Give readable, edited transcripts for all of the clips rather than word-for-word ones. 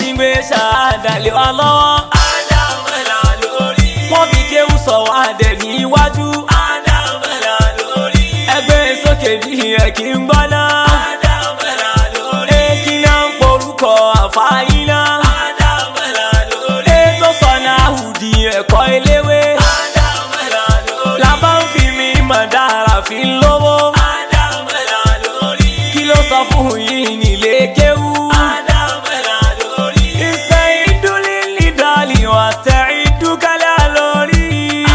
ti gbé ṣáàdà lé wa lọ́wọ́. Ádámọ̀lá lórí. Wọ́n fi kéwú sọ wá dẹ̀ níwájú. Ádámọ̀lá lórí. Ẹgbẹ́ sókè bí ẹ̀ kí ń gbọ́ náà. Ádámọ̀lá lórí. Èkì náà ń porúkọ àfáyín náà. Ádámọ̀lá lórí. Ètò sọ̀nà àwùdí ẹ̀kọ́ eléwé. Ádámọ̀lá lórí. La bá ń fi mi mọ̀ dára fi ń lówó. Ádámọ̀lá lórí. Kí ló sọ fún yín nílé kéwú? Ádámọ̀lá lórí. Ìsẹ̀yìndúlílídàlì wà sẹ̀yìndúkálẹ̀ lórí.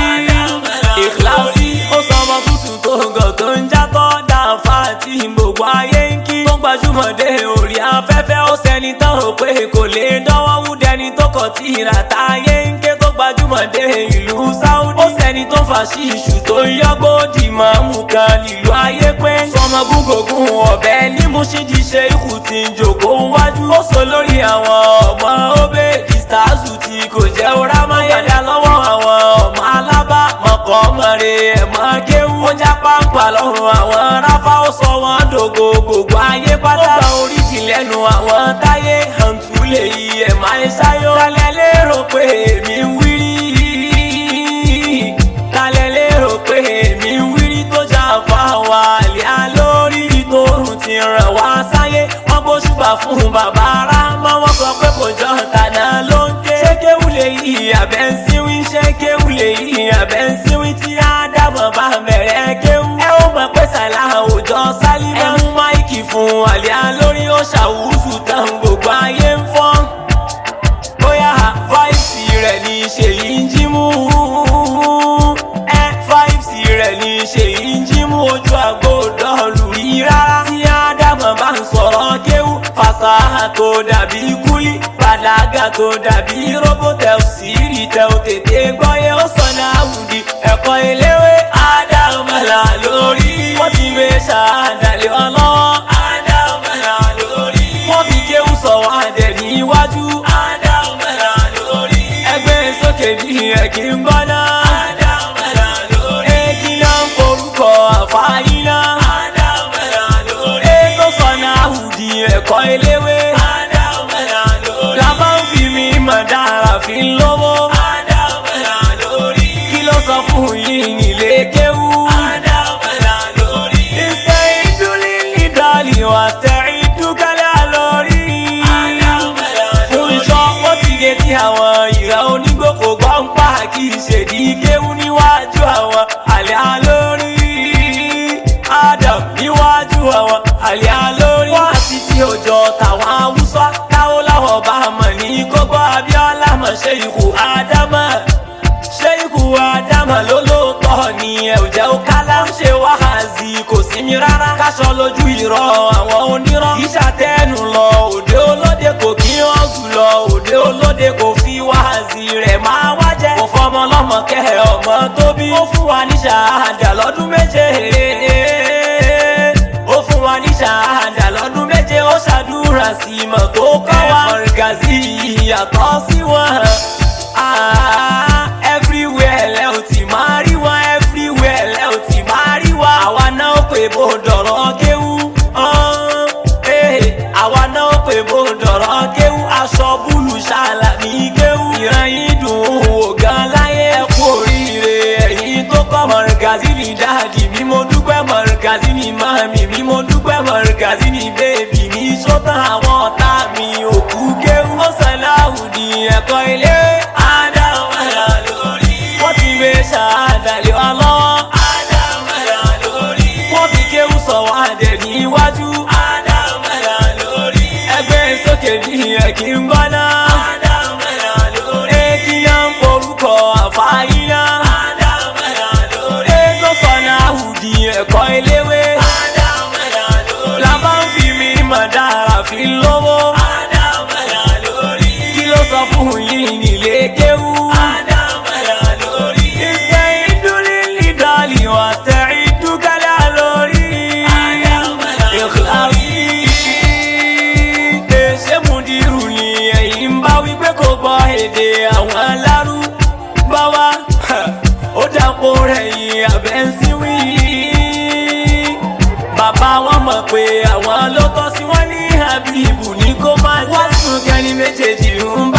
Ádámọ̀lá Ìkìláàsì ó sọ ọmọ tuntun tó gọ̀ tó ń játọ́ dáńfà tí gbogbo ayé ń kí. Tó ń gbajúmọ̀ dé orí afẹ́fẹ́ ó sẹ́ni tán rò pé kò lè dánwọ́ wú dẹni tó kọ̀ tí ìrà táyé ń ké tó gbajúmọ̀ dé ìlú Sáúdí. Ó sẹ́ni tó fà sí iṣu tó ń yọ́gbó di máa mú kan nílùú ayé pé. Sọmọ gúngògùn ọ̀bẹ ní Mùsíndì ṣe ikú ti ń jòkó wájú. Ó sọ lórí àwọn ọmọ óbè ìstáàzù tí kò jẹ́ orámáyé. Padà lọ́wọ́ àwọn ọmọ alábá mọ̀kọ́ mọ̀rẹ́ ẹ̀ mọ́ kéwú. Ó já páńpà lọ́rùn àwọn ráfá ó sọ wọ́n dògo gbogbo ayé pátá. Ó gba oríjì lẹ́nu àwọn táyé hàǹtú lè yí ẹ̀ máa ń ṣáyó. Talẹ̀ lérò pé èmi ń wírí. Talẹ̀ lérò pé èmi ń wírí tó jà fáwọn àlìá lórí tóorùn ti ràn wá sáyé. Wọ́n gbóṣùbà fún bàbá rámọ́ wọ́n sọ pé kò jọ tànà ló ń ké. Ṣé kéwú lè yí abẹ́ ń síwín? Ṣé kéwú lè yí abẹ́ ń síwín? Tí Ádámọ̀ bá bẹ̀rẹ̀ kéwú. Ẹ ó mọ̀ pé sàlá òjò sálímà. Ẹ mú máìkì fún àlìá lórí ó ṣàwùsù tán gbogbo ayé ń fọ́n. Bóyá fáìsì rẹ̀ ní ṣèyí ń jí mú. Ẹ fáìsì rẹ̀ ní ṣèyí ń jí mú ojú àgbo dọ́ọ̀lù rí rárá. Tí Ádámọ̀ bá ń sọ̀rọ̀ kéwú, fàṣà tó dàbí kúlí, bàlágà tó dàbí róbótẹ̀ sírì tẹ ò tètè gbọ́yé ó sọ̀nà àwùdí ẹ̀kọ́ eléwé. Ádámọ̀lá lórí. Wọ́n ti gbé ṣáàdà lé wọn lọ́wọ́. Ádámọ̀lá lórí. Wọ́n fi kéwú sọ wá dẹ̀ níwájú. Ádámọ̀lá lórí. Ẹgbẹ́ sókè bí ẹ̀ kí ń gbọ́ náà. Ádámọ̀lá lórí. Èkì náà ń porúkọ àfáyín náà. Ádámọ̀lá lórí. Ètò sọ̀nà àwùdí ẹ̀kọ́ eléwé. Ádámọ̀lá lórí. La bá ń fi mi mọ̀ dára fi ń lówó. Ádámọ̀lá lórí. Kí ló sọ fún yín nílé kéwú? Ádámọ̀lá lórí. Ìsẹ̀yìndúlílídàlì wà sẹ̀yìndúkálẹ̀ lórí. Ádámọ̀lá Fún lórí. iṣọ́ wọ́n ti gé tí àwọn ìran onígbò kò gbọ́ ń pa kì í ṣèdí kéwú níwájú àwọn àlẹ́ alórí. Adam níwájú àwọn àlẹ́ alórí. Wọ́n àti tí òjò tàwọn Haúsá táwọn láwọn bá mọ̀ ní kókó Abíọ́lá mọ̀ ṣe ikú Ádámọ̀. Ṣé ikú Ádámọ̀ ló lóòótọ́ ni ẹ ò jẹ́ ó kálá ń ṣe wáhàzì kò sí mi rárá. Káṣọ lójú irọ́ àwọn onírọ́. Ìṣàtẹ́nu lọ òde olóde kò kí wọ́n sùn lọ òde olóde kò fi wáhàzì rẹ̀ máa wá jẹ́. Kò fọmọ lọ́mọ kẹ́ ọmọ tó bí. Ó fún wa ní ṣàhádà lọ́dún méje. Ó fún wa ní ṣàhádà lọ́dún méje. Ó ṣàdúrà sí mọ̀ tó kọ́ wa. Mọ̀rìgàzì yàtọ̀ sí wọn. Ah, everywhere lẹ ò ti máa rí wọn, everywhere lẹ ò ti máa rí wa. Àwa náà ó pè bó dọ̀rọ̀ kéwú. Àwa náà ó pè bó dọ̀rọ̀ kéwú. Aṣọ búlù ṣàlàmì kéwú. Ìran yìí dùn ún wò gan láyé. Ẹ kú oríire ẹ̀yin tó kọ́ Mọ̀rìgàzí ní dáàdì mi mo dúpẹ́ Mọ̀rìgàzí ní màmí mi mo dúpẹ́ Mọ̀rìgàzí ní bèbí mi sọ́tàn àwọn ọ̀tá mi òkú kéwú. Ó sàn láwùdí ẹ̀kọ́ ilé. Ádámọ̀lá lórí. Wọ́n ti gbé ṣáàdà lé wa lọ́wọ́. Ádámọ̀lá lórí. Wọ́n fi kéwú sọ wá dẹ̀ níwájú. Ádámọ̀lá lórí. Ẹgbẹ́ sókè bí ẹ̀ kí ń gbọ́ náà. Ádámọ̀lá lórí. Èkì náà ń porúkọ àfáyín náà. Ádámọ̀lá lórí. Ètò sọ̀nà àwùdí ẹ̀kọ́ eléwé. Ádámọ̀lá lórí. La bá ń fi mi mọ̀ dára fi ń lówó. Ádámọ̀lá lórí. Kí ló sọ fún yín nílé kéwú? Ádámọ̀lá lórí. Ìsẹ̀yìndúlílídàlì wà sẹ̀yìndúkálẹ̀ lórí. Ádámọ̀lá lórí. Ìkìláàsì ṣé mùdírù ni ẹ̀yin ń bá wípé kò gbọ́ èdè àwọn alárúbáwá? Ó dàpọ̀ rẹ̀ yìí àbẹ́ńsíwì. Bàbá wọn mọ̀ pé àwọn ló tọ́ sí wọn ní Habibu ní kó máa jẹ́. Wọ́n sùn kẹ́ni Méjèèjì ń